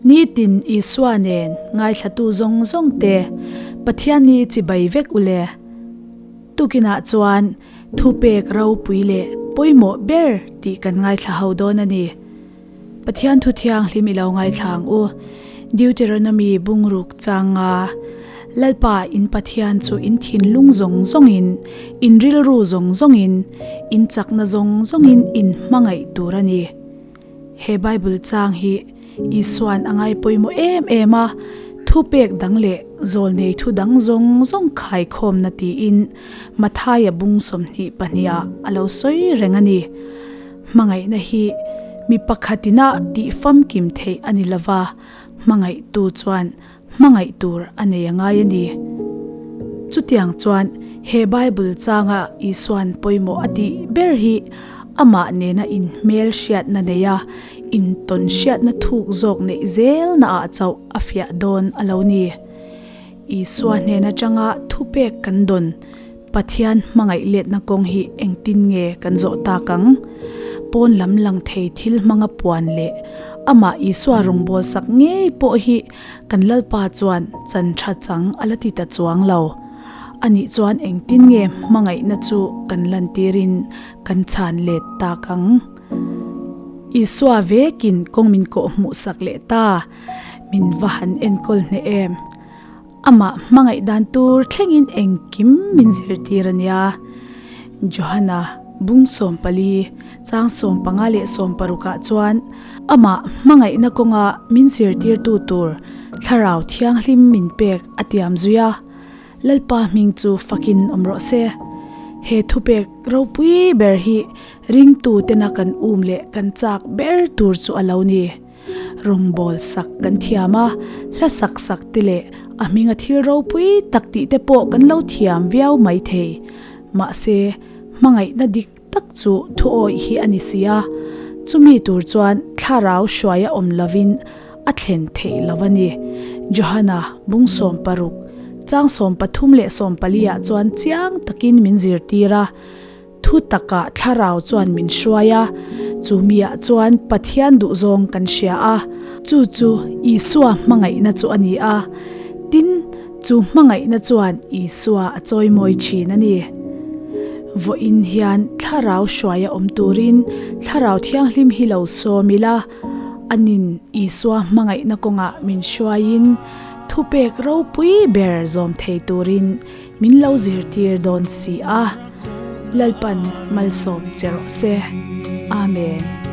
Nitin Isua nen ngaithlatu zawng zawng te Pathianni chibai vek u le. Tukinah chuan thupek ropui leh pawimawh ber tih kan ngaithla ho dawn a ni. Pathian thu thianghlim i lo ngaithla ang u. Deuteronomy bungruk changa Lalpa in Pathian chu in thinlung zawng zawngin, in rilru zawng zawngin, in chakna zawng zawngin in hmangaih tur a ni. He Bible chang hi Isua'n a ngai pawimawh em em a, thupek dang leh zawlnei thu dang zawng zawng khaikhawmna tiin Mathaia bung 22 ah a lo sawi reng a ni. Hmangaihna hi mi pakhatina tih famkim theih a ni lova, hmangaihtu chuan hmangaih tur a nei a ngai a ni. Chutiang chuan he Bible changa Isua'n pawimawh a tih ber hi amah nena inhmel hriatna nei a, intawn hriatna thuk zawk neih zelnaah chauh a fiah dawn a lo ni. Isua hnen atanga thupek kan dawn Pathian hmangaih letna kawng hi engtin nge kan zawh tak ang? Pawn lam lang thei thil hmanga puan leh amah Isua rawngbâwl sak ngei pawh hi kan Lalpa chuan chan tha chang a la ti ta chuang lo. Anih chuan engtin nge hmangaihna chu kan lantirin kan chhan let tak ang? Isua vekin kawng min kawhhmuh sak leh ta. Min va han enkawl hneh em? Amah hmangaih dan tur thlengin engkim min zirtir a nia. Johana bung 14, chang 15 leh 16 ah chuan amah hmangaihna kawnga min zirtirtu tur Thlarau Thianghlim min pek a tiam zui a. Lalpa hming chu fakin awm rawh se. He thupek ropui ber hi ringtu tena kan um leh kan chak ber tur chu a lo ni. Rawngbâwl sak kan thiam a, hla sak sak te leh a hminga thil ropui tak tih te pawh kan lo thiam viau mai thei. Mahse, hmangaihna dik tak chu thuawih hi a ni si a, chumi tur chuan thlarau hruaia awm lovin a thlen theih lo a ni. Johana bung 16, chang 13 leh 14 ah chuan chiang takin min zirtir a. Thu takah thlarau chuan min hruai a, chu miah chuan Pathian duhzawng kan hria a, chu chu Isua hmangaihna chu a ni a, tin, chu hmangaihna chuan Isua a chawimawi thin a ni. Vawiin hian thlarau hruaia awm turin Thlarau Thianghlim hi lo sawm ila, anin Isua hmangaihna kawngah min hruaiin thupek ropui ber zawm thei turin Min lo zirtir dawn si a, Lalpan malsawm che rawh se. Amen.